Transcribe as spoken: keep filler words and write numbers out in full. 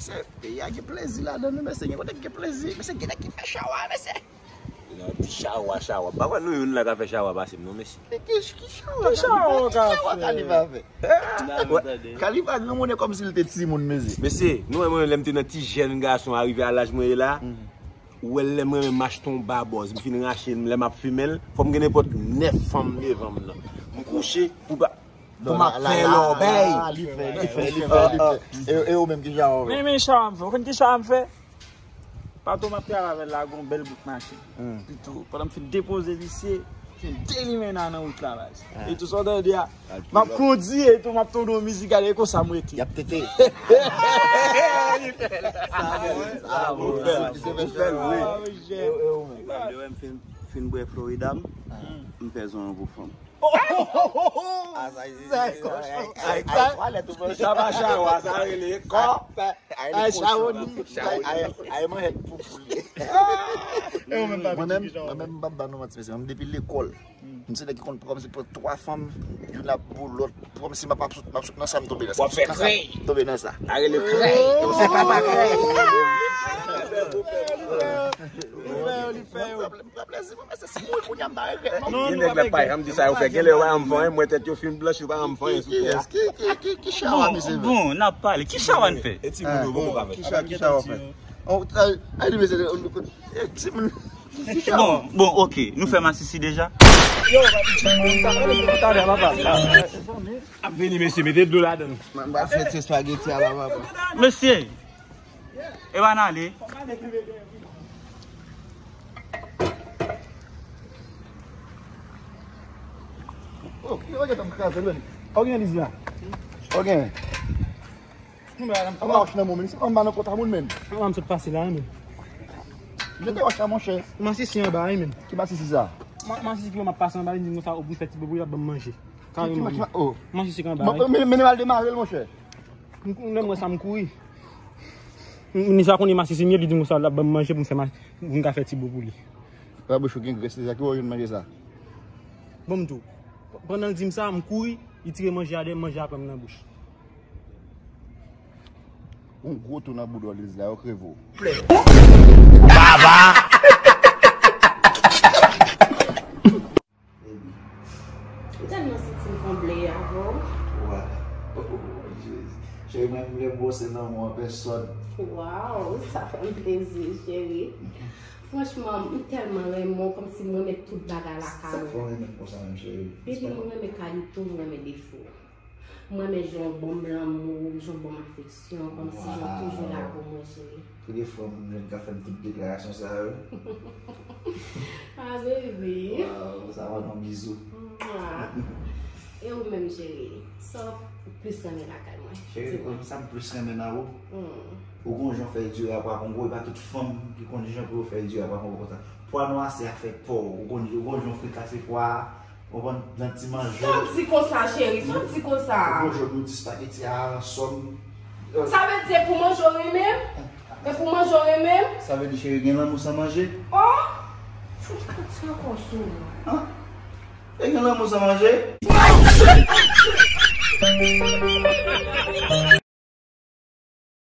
Mesye, peyi a gen plezi ladan l, mesye. Gen kote ki gen plezi, mesye, gen nèg ki fè chawa, mesye. Lè w di chawa, chawa. M pa kwè nou youn la ka fè chawa pase m, non, mesye. Ki, ki, ki chawa? Ki chawa w ka fè? Ki chawa Khalifa fè? Wè, Khalifa granmoun kòmsi l te timoun, mesye. Mesye, nou wè mwen, lè m te nan ti jèn gason, arive a laj mwen ye la, ou wè lè mwen menm m achte yon babòz, m fin rache l, lè m ap fimen l, fò m gen nenpòt nèf fanm devan m nan. M kouche pou ba, pou m ap fè lòbèy. Li fè, li fè, li fè, li fè. E, e ou menm ki chawa w fè? Men, men chawa m fè. Ou konn ki chawa m fè? Patwon m ap travay avè l la, gon bèl bout machin. Pito, pandan m fin depoze visye, m fin delimen nan, nan wout la, baz. E tou sa w tande a, m ap kondui e tou m ap tande yon mizik, gade konsa m rete. Y ap tete. Sa bon, sa bon. Ou fè l, ou fè l, wi. Ah, monchè. E, e ou menm? Mwen menm, fin, fin bwè Florida m, m fè zon an pou fanm. Sa pa chawa, sa rele kò. Ay, chawoni. Ay, manchèt pou poul. Mwen menm, mwen menm, m p ap ba nou manti, mesye. Mwen menm, depi lekòl, m se nèg ki konn pran, m se pran twa fanm, youn ap bo lòt. Kòmsi m ap sot, m ap sot nan sa, m tonbe nan sa. W ap fè krèy. M tonbe nan sa. Sa rele krèy. Ou se papa krèy. Li fè yo, li fè yo. Gen nèg la pa janm di sa yo fè. Gen lè yo pa janm fè anyen, mwen tèt yo fin blanch, yo pa janm fè anyen sou tè a. Ki, ki, ki, ki chawa misye fè? Bon, n ap pale. Ki chawa n fè? E timoun yo, bon, bon, ki chawa, ki chawa w fè? Ay, di mesye, e timoun. Bon, bon, ok. Nou fè masisi deja? Yo, ap vini, mesye, mete dlo ladan l. M ap fè ti espageti a la, papa. Mesye, e pa n ale. Oh, yo gentan kraze l, wi. Ou gen liz la? Ou gen? An ba wòch nan men w, men se pa anba nan kòt a moun, men. An ba m sot pase la, men. Mete wòch la, monchè. Masisi anba, wi, men. Ki masisi sa? Ma-, masisi ki wè m ap pase anba, li di m konsa, ou pou m fè ti bobo, l ap ban m manje. Kareman, men. Masisi ki anba, wi. Men, men, men, men al demare l, monchè. M, m, lè m wè sa, m kouri. M, m, ni sa konnen masisi m ye, li di m konsa, l ap ban m manje pou m fè ma-, pou m ka fè ti bo pou li. Babouch ou gen grès, se sa ki wè w jwenn manje sa. Bon, m tou. Pandan l di m sa, m kouri, li tire manje a dèyè m, manje a pran m nan bouch. Yon gwo tou nan boudò liz la, yo kreve w. Baba! Baby. M tèlman santi m konble avè w. Wa. Oh, Jezi. Cheri, mwen, m vle bwose lanmou an pèsòn. Waw, sa fè m plezi, cheri. Franchman, m tèlman renmen w, kòmsi m renmen tout bagay lakay ou. Sa fè w renmen m konsa menm, cheri? Baby, m renmen kalite w, m renmen defo w. M renmen jan w ban m lanmou, jan w ban m afeksyon, kòmsi jan w toujou la pou mwen, cheri. Premye fwa m jwenn k ap fè m tout deklarasyon sa yo. Ah, baby. Waw, sa va nan bizou. Mwa. E ou menm, cheri? Sa w plis renmen lakay mwen? Cheri, di mwen. Sa m plis renmen nan ou? Hmm. Ou konn jan w fè di rapò a Kongo, e pa tout fanm ki konn jan pou yo fè di rapò a Kongo konsa. Pwa nwa se afè pa w. Ou konn, ou konn jan w frikase pwa a. Ou konprann? Nan ti manje. Sa w di konsa, cheri? Sa w di konsa? Ou konn jan nou di spageti a ansanm. Sa vle di se pou manje w renmen m? E pou manje w renmen m? Sa vle di, cheri, gen lanmou san manje? Oh! Fout pati ankò sou mwen. Hein? E gen lanmou san manje?